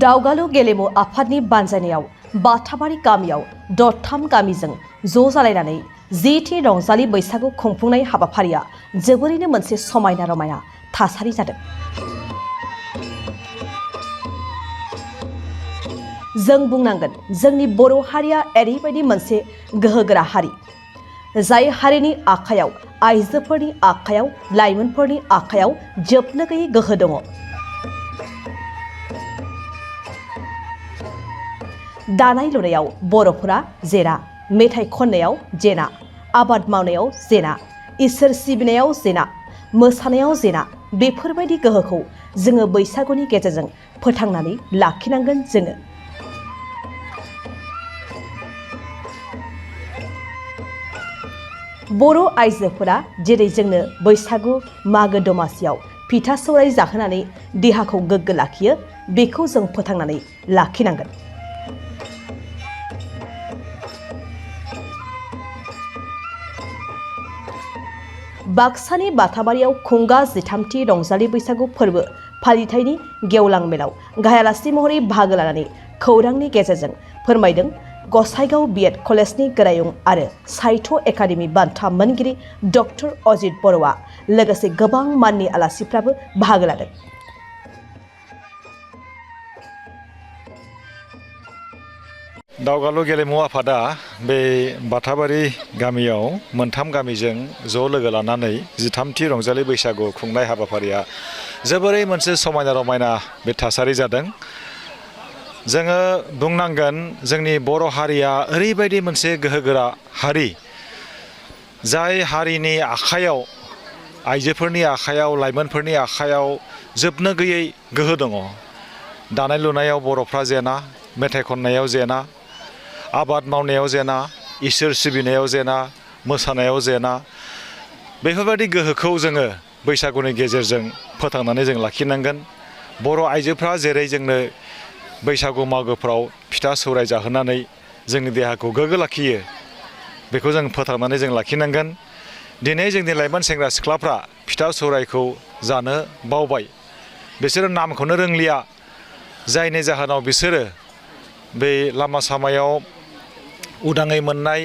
दावगालु गेलेमु आफादनि बानजायनायाव बाथाबारि गामियाव दरथाम गामिजों ज' जालायनानै जिथि रंजालि बैसागु खुंफुंनाय हाबाफारिया जोबोरैनो मोनसे समायना रमायना थासारि जादों। जों बुंनांगोन जोंनि बर' हारिया ओरैबायदि मोनसे गोहोगोरा हारि, जाय हारिनि आखायाव, आइजोफोरनि आखायाव, लाइमोनफोरनि आखायाव जोबनो गैयै गोहो दङ। दानाय लुनायाव बर'फोरा जेना, मेथाइ खननायाव जेना, आबाद मावनायाव जेना, इसोर सिबिनायाव जेना, मोसानायाव जेना, बेफोरबायदि गोहोखौ जोङो बैसागुनि गेजेरजों फोथांनानै लाखिनांगोन। जोङो बर' आइजोफोरा जेरै जोंनो बैसागु मागो दमासियाव फिथा सौराय जाहोनानै देहाखौ गोग्गो लाखियो, बेखौ जों फोथांनानै लाखिनांगोन। बाक्सानि बाथाबारियाव खुंगा 13थि रंजालि बैसागु फोरबो फालिथायनि गेवलां मेलाव गाहाय आलासि महरै बाहागो लानानै खौरांनि गेजेरजों फोरमायदों गसाइगाव बिएड कलेजनि गोरायुं आरो साहित्य एकाडेमि बान्था मोनगिरि डक्टर अजित बर'आ लोगोसे गोबां माननि आलासिफ्राबो बाहागो लादों। दावगालु गेलेमु आफादा बे बाथाबारि गामियाव मोनथाम गामिजों ज' लोगो लानानै 13थि रंजालि बैसागु खुंनाय हाबाफारिया जोबोरै मोनसे समायना रमायना बे थासारि जादों। जोङो बुंनांगोन जोंनि बर' हारिया ओरैबायदि मोनसे गोहोगोरा हारि, जाय हारिनि आखायाव, आइजोफोरनि आखायाव, लाइमोनफोरनि आखायाव जोबनो गैयै गोहो दङ। दानाय लुनायाव बर'फ्रा जेना, मेथाइ खननायाव जेना, आबाद मावनायाव जेना, इसोर सिबिनायाव जेना, मोसानायाव जेना, बेफोरबायदि गोहोखौ जोङो बैसागुनि गेजेरजों फोथांनानै जों लाखिनांगोन। बर' आइजोफ्रा जेरै जोंनो बैसागु मागोफ्राव फिथा सौराय जाहोनानै जोंनि देहाखौ गोग्गो लाखियो, बेखौ जों फोथांनानै जों लाखिनांगोन। दिनै जोंनि लाइमोन सेंग्रा सिख्लाफ्रा फिथा सौरायखौ जानो बावबाय, बिसोरो नामखौनो रोंलिया, जायनि जाहोनाव बिसोरो बे लामा सामायाव उदाङै मोननाय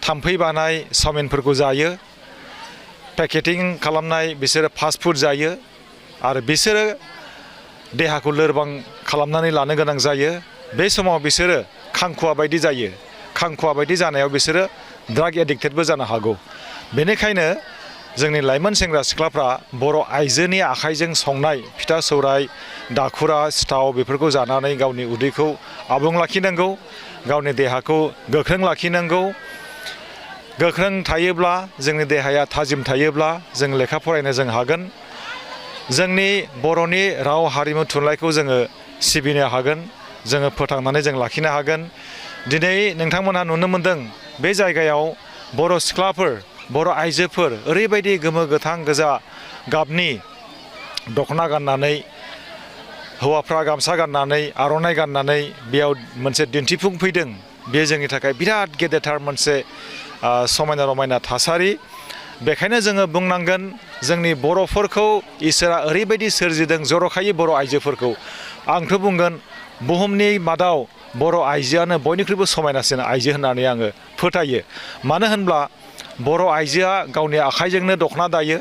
थाम्फै बानाय चावमिनफोरखौ जायो, पेकेटिं खालामनाय बिसोरो फास्ट फुड जायो, आरो बिसोरो देहाखौ लोरबां खालामनानै लानो गोनां जायो। बे समाव बिसोरो खांखुवा बायदि जायो, खांखुवा बायदि जानायाव बिसोरो ड्राग एडिक्टेडबो जानो हागौ। बेनिखायनो जोंनि लाइमोन सेंग्रा सिख्लाफ्रा बर' आइजोनि आखाइजों संनाय फिथा सौराय, दाखुरा, सिथाव बेफोरखौ जानानै गावनि उदैखौ आबुं लाखिनांगौ, गावनि देहाखौ गोख्रों लाखिनांगौ। गोख्रों थायोब्ला, जोंनि देहाया थाजिम थायोब्ला जों लेखा फरायनो जों हागोन, जोंनि बर'नि राव हारिमु थुनलाइखौ जोङो सिबिनो हागोन, जोङो फोथांनानै जों लाखिनो हागोन। दिनै नोंथांमोनहा नुनो मोनदों बे जायगायाव बर' सिख्लाफोर, बर' आइजोफोर ओरैबायदि गोमो गोथां गोजा गाबनि दख'ना गाननानै, हौवाफ्रा गामसा गाननानै, आर'नाइ गाननानै बेयाव मोनसे दिन्थिफुं फैदों। बेयो जोंनि थाखाय बिराद गेदेरथार मोनसे समायना रमायना थासारि। बेखायनो जोङो बुंनांगोन जोंनि बर'फोरखौ इसोरा ओरैबायदि सोरजिदों, जर'खायै बर' आइजोफोरखौ। आंथ' बुंगोन बुहुमनि मादाव बर' आइजोआनो बयनिख्रुइबो समायनासिन आइजो होननानै आङो फोथायो। मानो होनब्ला बर' आइजोआ गावनि आखाइजोंनो दख'ना दायो,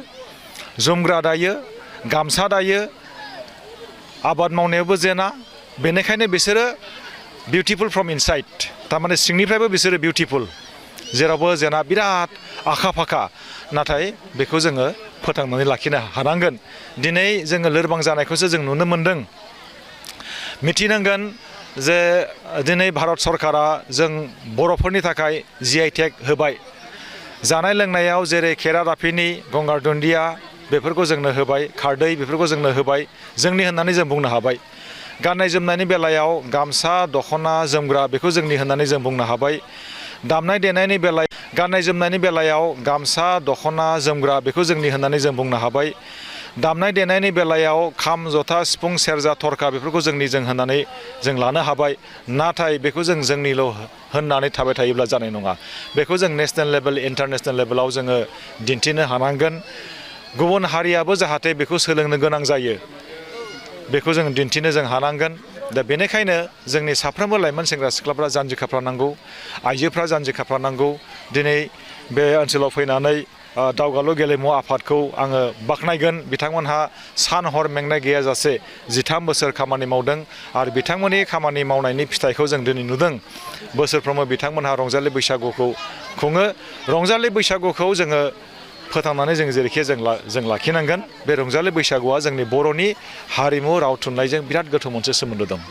जोमग्रा दायो, गामसा दायो, आबाद मावनायावबो जेना। बेनिखायनो बिसोरो बिउटिफुल फ्रम इनसाइड, थारमाने सिंनिफ्रायबो बिसोरो बिउटिफुल, जेरावबो जेना बिराद आखा फाखा। नाथाय बेखौ जोङो फोथांनानै लाखिनो हानांगोन। दिनै जोङो लोरबां जानायखौसो जों नुनो मोन्दों। मिथिनांगोन जे दिनै भारत सरकारा जों बर'फोरनि थाखाय GI टेग होबाय। जानाय लोंनायाव जेरै खेरादाफिनि, गंगार दुन्दिया बेफोरखौ जोंनो होबाय, खारदै बेफोरखौ जोंनो होबाय, जोंनि होननानै जों बुंनो हाबाय। गाननाय जोमनायनि बेलायाव गामसा, दख'ना, जोमग्रा बेखौ जोंनि होननानै जों बुंनो हाबाय। दामनाय देनायनि बेलायाव, गाननाय जोमनायनि बेलायाव गामसा, दख'ना, जोमग्रा बेखौ जोंनि होननानै जों बुंनो हाबाय। दामनाय देनायनि बेलायाव खाम, जथा, सिफुं, सेरजा, थरखा बेफोरखौ जों होननानै जों लानो हाबाय। नाथाय बेखौ जों जोंनिल' होननानै थाबाय थायोब्ला जानाय नङा। बेखौ जों नेसनेल लेभेल, इन्टारनेसनेल लेभेलाव जोङो दिन्थिनो हानांगोन। गुबुन हारियाबो जाहाथे बेखौ सोलोंनो गोनां जायो, बेखौ जों दिन्थिनो जों हानांगोन। दा बेनिखायनो जोंनि साफ्रोमबो लाइमोन सेंग्रा सिख्लाफ्रा जानजि खाफ्रानांगौ, आइजोफ्रा जानजि खाफ्रानांगौ। दिनै बे ओनसोलाव फैनानै दावगालु गेलेमु आफादखौ आङो बाख्नायगोन। बिथांमोनहा सान हर मेंनाय गैयाजासे 13 बोसोर खामानि मावदों आरो बिथांमोननि खामानि मावनायनि फिथाइखौ जों दिनै नुदों। बोसोरफ्रोमबो बिथांमोनहा रंजालि बैसागुखौ खुङो। रंजालि बैसागुखौ जोङो फोथांनानै जेरैखि जों लाखिनांगोन। बे रंजालि बैसागुआ जोंनि बर'नि हारिमु राव थुनलाइजों बिराद गोथौ मोनसे सोमोन्दो दं।